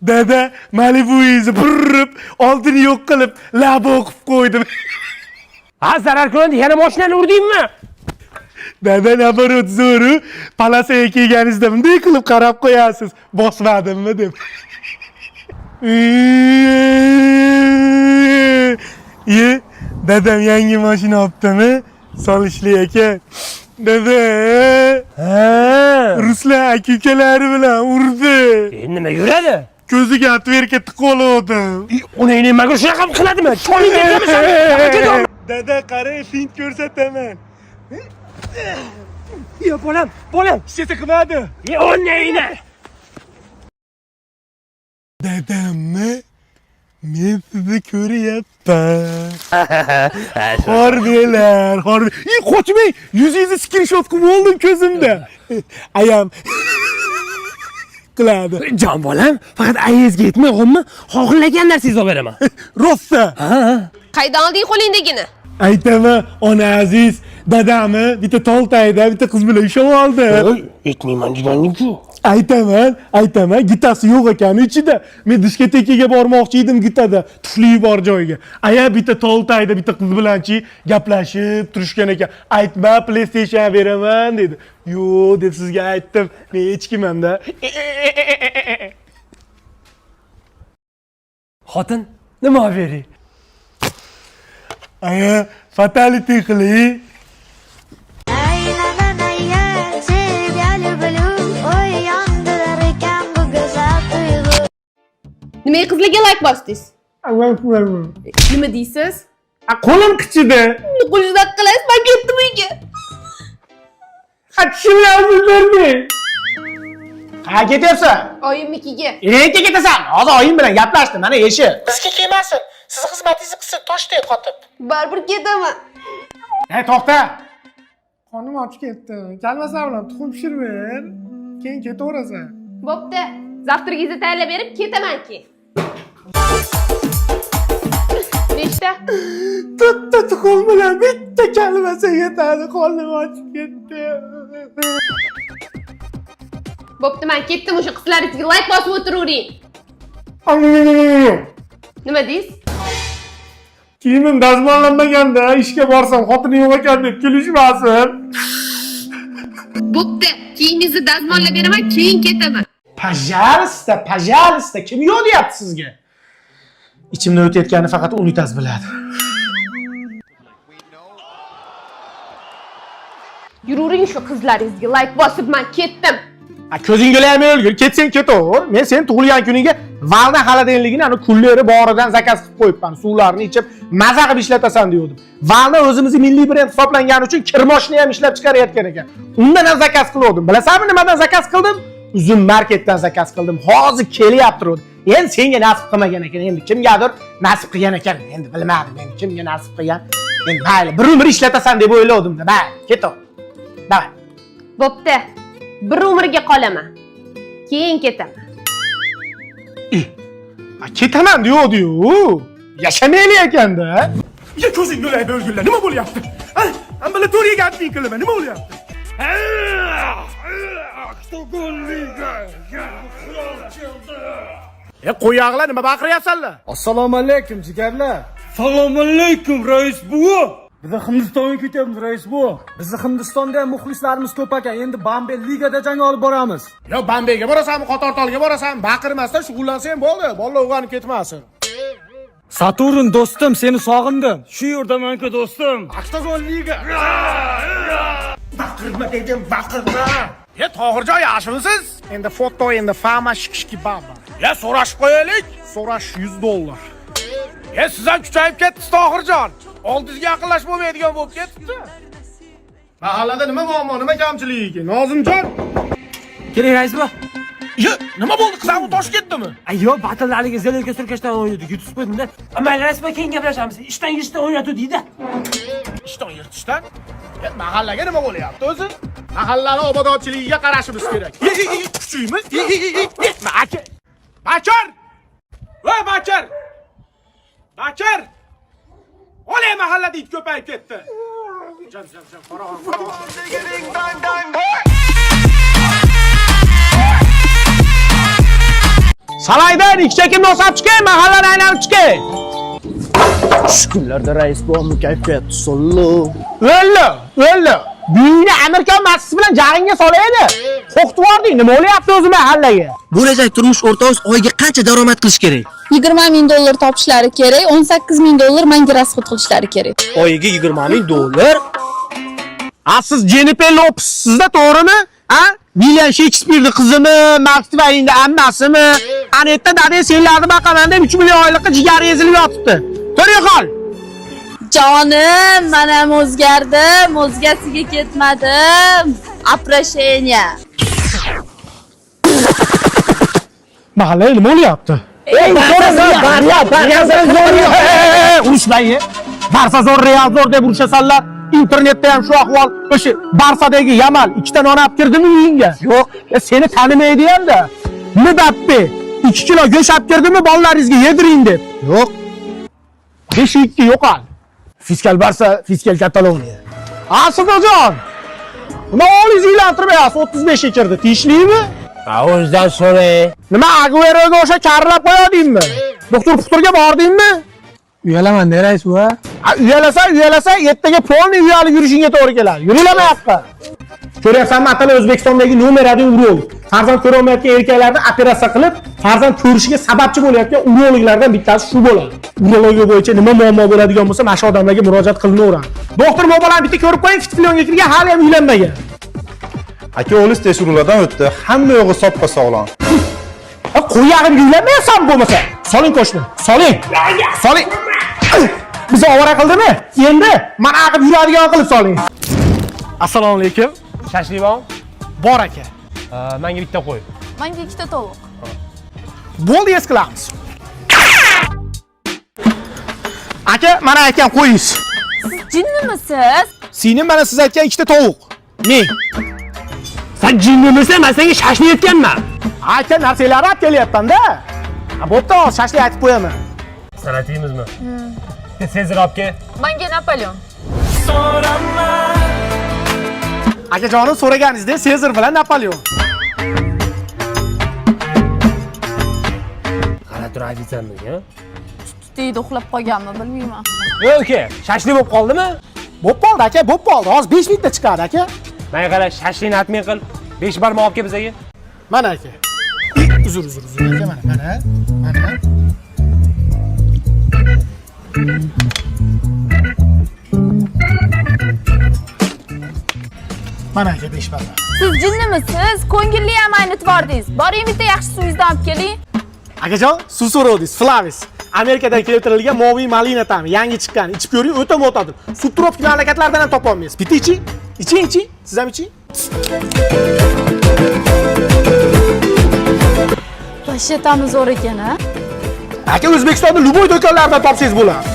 Dada, Malibu'ingizni burib, oldini yo'q qilib, lab o'qib qo'ydim. Ha, zarar ko'rdi, yana mashinani urdingmi? Dada, наоборот, zo'ru. Palasaga kelganingizda bunday qilib qarab qo'yasiz. Bosmadimmi deb. Ye, dadam yangi mashina olibdimi? Solishli ekan. Dada, Ha. Ruslan aka ukalari bilan urdi. Nima yuradi? Ko'ziga отверка tiqib oldim. Uni nimaga shunaqa qiladimi? Choling ketdimi? Dada, qarang, fint ko'rsataman. Yo, bolam, bolam. Hech narsa qilmadi. Ye, o'nayni. Dadammi? Men sizni ko'ryapman. Xorbelar, xorbe. Ey, qochmang. Yuzingizni skrinshot qilib oldim ko'zimda. Ayam qiladi. Jon bolam, faqat ayingizga yetmay qo'yma, xohlagan narsangizni olib beraman. Rosa. Ha. Qaydan olding qo'lingdagini? Aytaman, ona aziz, dadamni bitta toltayda bitta qiz bilan ushlab oldi. Yetmayman deganing-ku. Aytaman, aytaman, gitasi yo'q ekan ichida. Men diskotekaga bormoqchi edim gitada, tufli bor joyga. Aya bitta toltayda bitta qiz bilanchi gaplashib turishgan ekan. Aytma, PlayStation beraman dedi. Yo'q deb sizga aytdim. Men echkimanda. Xotin, nima olib bering? Aya, fatality qiling. Aylanana тебя люблю. Oy yondirar ekan bu go'zal tuyg'u. Nimaga qizlarga like bosdingiz? Nima deysiz? Qo'lim qichidi. Qo'lingizdan qilasiz, men ketdim uyga. Ha, tushunyapsizlarmi? Ha, ketyapsan? Oyimnikiga. Ertaga ketasan. Hozir oyim bilan gaplashdim, mana eshik. Bizga kelmasin. Sizni xizmatingizni qilsin, toshday qotib. Baribir ketaman. Ey, to'xta. Qonim ochib ketdi. Kalmasa bilan tuxum pishirib ber. Keyin ketaverasan. Bo'pti. Завтрак ingizni tayyorlab berib ketaman keyin. Nechta? To'rtta tuxum bilan bitta kalmasa yetadi. Qonim ochib ketdi. Bo'pti, men ketdim, o'sha qizlaringizga like bosib o'tiravering. Nima deysiz? Kiyimim dazmollanmaganda ishga borsam xotinim yo'q ekan deb kulishmasin. Bo'pti, kiyimingizni dazmollab beraman, keyin ketaman. Пожалуйста, пожалуйста, kim yo'q deyapti sizga? Ichimdan o'tayotganini faqat unitaz biladi. Yuravering shu qizlaringizga like bosib, men ketdim. Ha, ko'zingga ham o'lgir, ketsang ketaver. Men sen tug'ilgan kuningga Valna xaladenligini ani kulleri boridan zakaz qilib qo'yibman. Suvlarni ichib, maza qilib ishlatasan degandim. Valna o'zimizni milliy brend hisoblangani uchun kirmoshni ham ishlab chiqarayotgan ekan. Undan ham zakaz qilgandim. Bilasanmi nimadan zakaz qildim? Uzum marketdan zakaz qildim. Hozir kelyapti. Endi senga nasib qilmagan ekan. Endi kimgadir nasib qilgan ekan. Endi bilmadim, endi kimga nasib qilgan. Endi mayli, bir umr ishlatasan deb o'yladim-da. Mayli, ketaver. Давай. Bo'pti. Bir umrga qolaman. Keyin ketaman. Ha, ketaman deyodi-yu. Yashamayli ekanda. Ya ko'zingni o'lay o'lgurlar, nima bo'lyapti? Ha? Ambulatoriyaga admin qilaman, nima bo'lyapti? E, qo'yog'lar, nima baqiryapsanlar? Assalomu alaykum jigarlar. Assalomu alaykum, rais buva. Biz Hindistonga ketyapmiz, rais buva. Bizni Hindistonda ham muxlislarimiz ko'p ekan. Endi Bambey ligada jang olib boramiz. Yo, Bambeyga borasanmi, Qatortolga borasanmi, baqirmasdan shug'ullansang bo'ldi. Bolalar uyg'onib ketmasin. Saturn do'stim, seni sog'indim. Shu yerdaman-ku do'stim. Oktagon liga. Baqirma dedim, baqirma. E, Tohirjon, yaxshimisiz? Endi foto, endi fama shikishki baba. Ya so'rashib qo'yaylik. So'rash 100 dollar. E, siz ham kuchayib ketdingiz, Tohirjon. Oldingizga yaqinlashib bo'lmaydigan bo'lib ketibdi. Mahallada nima muammo, nima kamchilik ekan? Nozimjon? Keling, rais buva. Ye, nima bo'ldi? Qizamiq toshib ketdimi? Ay, yo'q, batillarga zelelka surkashdan o'ynadik, yutib qo'ydim-da. Mayli, rais buva, keyin gaplashamiz. Ishdan yirtishdan o'ynatdi deydi. Ishton yirtishdan? E, mahallaga nima bo'lyapti o'zi? Mahallani obodonchiligiga qarashimiz kerak. Ye, ye, ye, kuchuymiz. Ye, ye, ye, ye. Aka. Bakir! Voy Bakir! Bakir! Olay mahallada it ko'payib ketdi. Jam, jam, jam, qora, qora. Salaydan ikki chakim nosab chiqay, mahallani aylanib chiqay. Shu kunlarda rais buvamni kayfiyati sollo. O'ldi, o'ldi. Buyini Amerikan masjidi bilan jag'ingga solaydi. Qo'rqitib yubording, nima bo'lyapti o'zi mahallaga? Bo'lajak turmush o'rtog'ingiz oyiga qancha daromad qilish kerak? 20 ming dollar topishlari kerak, 18 ming dollar manga rasxod qilishlari kerak. Oyiga 20 ming dollar? A siz Jennifer Lopezsizda, to'g'rimi? A? William Shakespeare'ni qizimi, Mark Twain'ni ammasimi? Ana yerda dadang senlarni boqaman deb 3 million oylikqa jigari ezilib yotibdi. Tur yo'qol. Jonim, men ham o'zgardim, o'zgasiga ketmadim. Опрошение. Mahallaga nima bo'lyapti? Ey, urushmang. Barsa zo'r, Real zo'r deb urushasanlar. Internetda ham shu ahvol. O'sha Barsadagi Yamal ikkita non olib kirdimi uyingga? Yo'q. Seni tanimaydi hamda. Mbappe 2 kilo go'sht olib kirdimi bolalaringizga yediring deb? Yo'q. 5-2 yo'qol. Fiskal Barsa, fiskal Kataloniya. Asidojon. Nima olingiz uylantirmayapsiz? 35 ga kirdi. Tegishlimi? Ha, o'zidan so'ray. Nima Agueroga o'sha karlab qo'yadingmi? Doktor Puturga bordingmi? Uyalaman de rais buva. Uyalasa, uyalasa, ertaga polni uyalib yurishingga to'g'ri keladi. Yuringlar yoqqa. Ko'ryapsanmi, atala O'zbekistondagi nomer 1 urolog. Farzand ko'ra olmayotgan erkaklarni operatsiya qilib, farzand ko'rishiga sababchi bo'layotgan urologlardan bittasi shu bo'ladi. Urologiya bo'yicha nima muammo bo'ladigan bo'lsa, mana shu odamlarga murojaat qilinaveradi. Doktor mo'bolani bitta ko'rib qo'ying, fitfilonga kirgan, hali ham uylanmagan. Aka o'g'liz tekshiruvlardan o'tdi. Hamma yo'g'i soppa sog'lom. Qo'yag'imga uylanmayapsan bo'lmasa. Soling qo'shni. Soling. Soling. Bizni ovora qildimi? Endi mana aqib yuradigan qilib soling. Assalomu alaykum. Shashlik bormi? Bor aka. Menga bitta qo'y. Menga ikkita tovuq. Bo'ldi, es qilamiz. Aka, mana aytgan qo'yingiz. Siz jinnimisiz? Singlim mana siz aytgan ikkita tovuq. Ming. Sen jinnimisan? Men senga shashlik aytganman. Aka, narsalarni olib kelyapman-da. Ha, bo'pti, hozir shashlik aytib qo'yaman. Salat yeymizmi? Sezar olib kel. Menga Napoleon. Akajonim so'raganingizdek Sezar bilan Napoleon. G'alati ofitsiantmiz, ha? Tutiyda uxlab qolganmi, bilmayman. Yo'q, aka, shashlik bo'lib qoldimi? Bo'p qoldi aka, bo'p qoldi. Hozir 5 minutda chiqadi aka. Menga qara, shashlikni atmay qil. 5 barmoq olib kel bizaga. Mana aka. Uzr, uzr, uzr aka, mana, mana, mana. Mana aka 5 barmoq. Siz jinnimisiz? Ko'ngilli ham aynitib yubordingiz. Boring bitta yaxshi suvingizdan olib keling. Akajon, suv so'rovdingiz, Flavis. Amerikadan keltirilgan moviy malina ta'mi, yangi chiqqan. Ichib ko'ring, o'ta mo'tadil. Subtropik mamlakatlardan ham topa olmaysiz. Bitta iching, iching, iching. Siz ham iching. Вообще ta'mi zo'r ekan, a? Aka, O'zbekistonda любой do'konlardan topsangiz bo'ladi.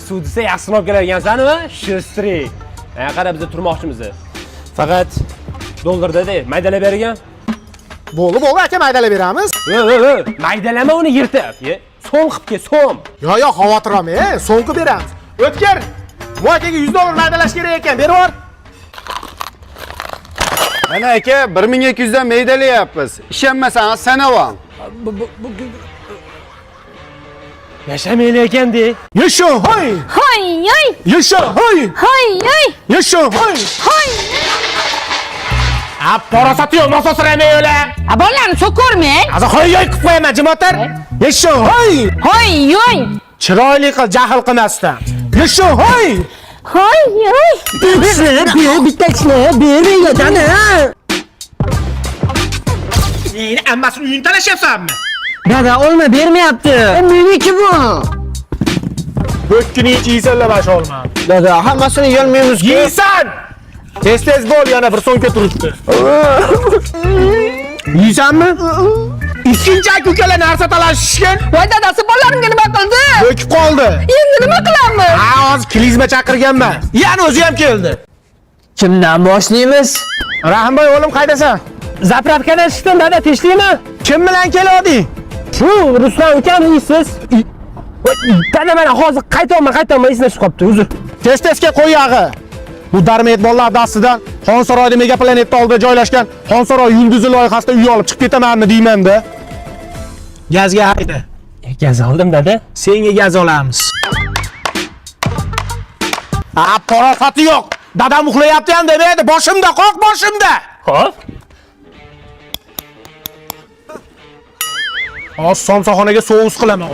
Suv desa yaxshisini olib kelar ekansan-ku, shustri. Menga qara, biz turmoqchimiz. Faqat dollarda-da, maydalab bergan. Bo'ldi, bo'ldi aka, maydalab beramiz. Maydalama uni yirtib. Ye, so'm qilib kel, so'm. Yo, yo, xavotir olmang, so'm qilib beramiz. O'tkir. Bu akaga 100 dollar maydalash kerak ekan, berib yubor. Mana aka 1200 dan maydalayapmiz. Ishonmasangiz sanab oling. Yashamayli ekan de. Yasha, hoy! Hoy, hoy, Yasha, hoy! hoy, hoy, Yasha, hoy! hoy. A, parasati yo'q, nasos so'ramay o'la. A bolalarni so'kormang. Hozir hoy hoy qilib qo'yaman, jim o'tir. Yasha, hoy! Hoy, hoy. Chiroyli qil, jahl qilmasdan. Yasha, hoy! Hoy, hoy. Bitta ishlab bering dana. Neyini ammasini uyini talashyapsanmi? Dada, olma bermayapti. Meniki bu. Bo'kkini ich yeysanlar mana shu olmani. Dada, hammasini yeyolmaymiz. Yeysan! Tez tez bo'l, yana bir so'mka turibdi. Yeysanmi? Ikkinchi aka ukalar narsa talashishgan, Voy dadasi, bolalarimga nima qildi? bo'kib qoldi. Endi nima qilamiz? Ha, hozir klizma chaqirganman. Yana o'zi ham keldi. Kimdan boshlaymiz? Rahimboy o'g'lim, qaydasan? Zapravkadan chiqdim, dada, tinchlikmi? Kim bilan kelding? Shu Ruslan ukam yeysiz. Dada, mana hozir qaytaman, qaytaman, esdan chiqib qolibdi, uzr. Tez tezga qo'y yog'i. Bu darmet bolalar dastidan Xonsaroyda Mega Planetda oldida joylashgan Xonsaroy yulduzi loyihasida uy olib chiqib ketamanmi deyman-da. Gazga hayda. Gaz oldim dada. Senga gaz olamiz. A, parofati yo'q. Dadam uxlayapti ham demaydi. Boshimda, qoq boshimda. Xo'p. Hozir somsaxonaga sous qilaman.